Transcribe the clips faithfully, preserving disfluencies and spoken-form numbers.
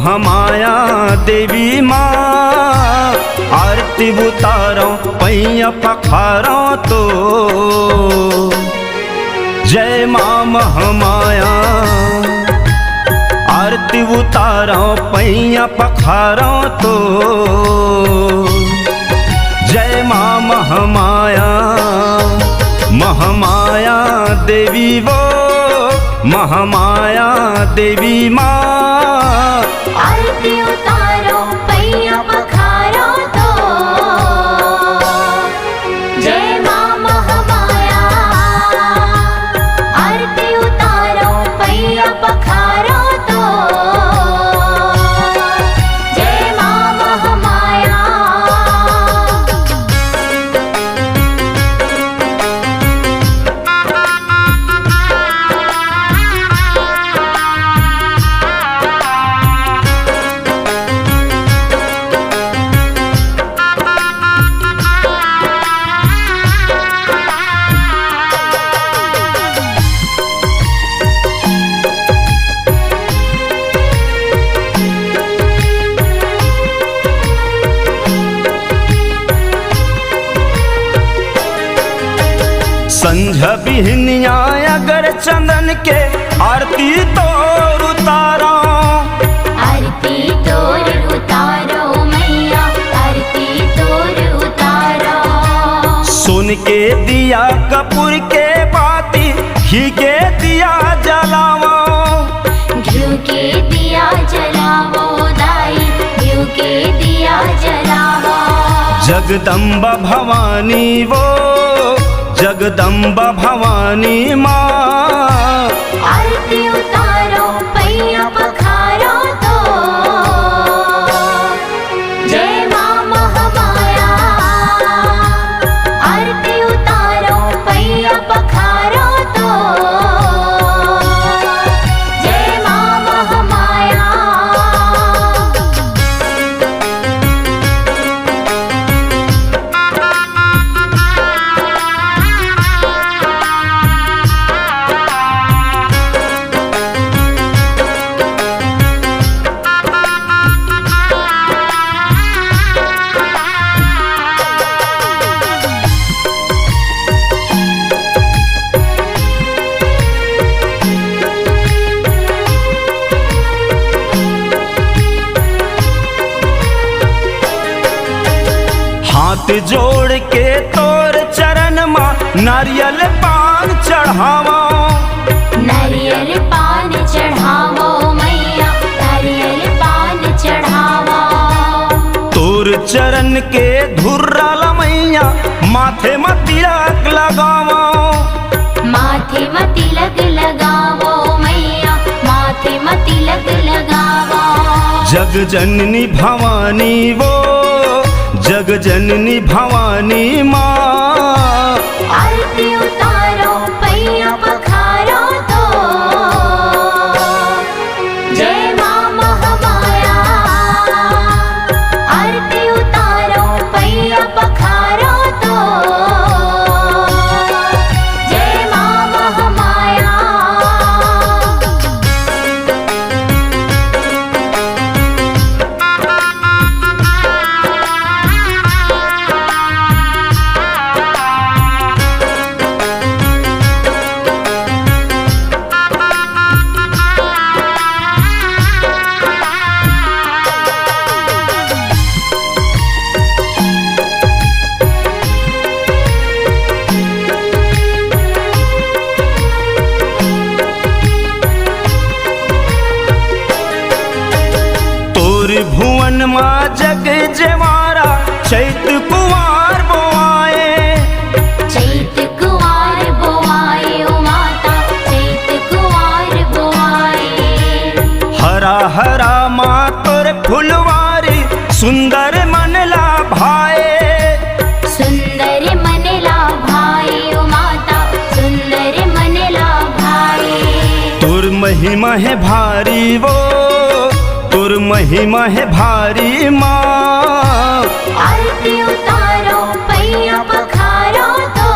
महामाया देवी माँ, आरती उतारो, पैया पखारो तो। जय माँ महामाया, आरती उतारो, पैया पखारो तो। जय माँ महामाया, महामाया देवी वो, महामाया देवी माँ। आरती उतारो, पैया पखारो तो। जय माँ महामाया, आरती उतारो, पैया पखारो तो। जय माँ महामाया। संझा बिहनिया अगर चंदन के आरती तोर उतारो। आरती तोर उतारो मैया, आरती तोर उतारो। सोन के दिया कपूर के बाती, घी के दिया जलावो। घिउ के दिया जलावो दाई, घिउ के दिया जलावो। जगदम्बा भवानी वो, जगदम्बा भवानी माँ। आरती उतारो, पैया पखारो तो। जय माँ महामाया, आरती उतारो, पैया पखारो तो। जय माँ महामाया। हाथ जोड़ के तोर चरण मा नारियल पान चढ़ावो। नारियल पान चढ़ावो मैया, नारियल पान चढ़ावो। तोर चरण के धुर्रा ला मैया माथे मा तिलक लगावो। माथे मा तिलक लगावो मैया, माथे मा तिलक लगावो। जग जननी भवानी वो, जग जननी भवानी माँ। आरती उतारो, पैया पखारो तो। जय माँ महामाया, आरती उतारो, पैया पखारो तो। जय माँ महामाया। तोर भुवन मा जग जवारा चैत कुवार बोआए। चैत कुवार बोआए ओ माता, चैत कुवार बोआए। हरा हरा मा तोर फुलवारी सुंदर मन ला भाए। सुंदर मन ला भाए ओ माता, सुंदर मन ला भाए। तोर महिमा है भारी वो, तोर महिमा है भारी माँ। आरती उतारो, पैया पखारो तो।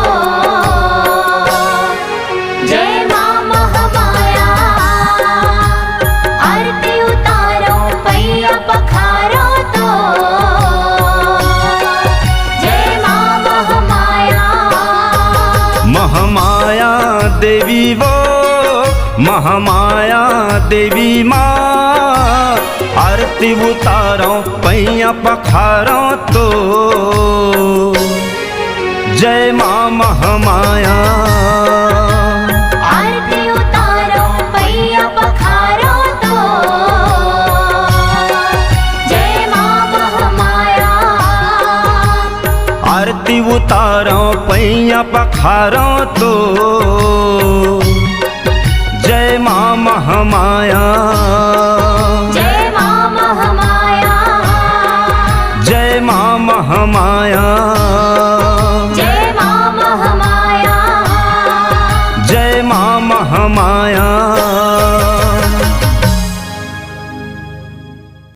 जय माँ महामाया, आरती उतारो, पैया महामाया देवी माँ, आरती उतारंव, पैया पखारंव तोर। जय माँ महामाया। आरती उतारंव, पैया पखारंव तोर। जय माँ महामाया। आरती उतारंव, पैया पखारंव तोर। जय माँ महामाया। जय माँ महामाया। जय माँ महामाया।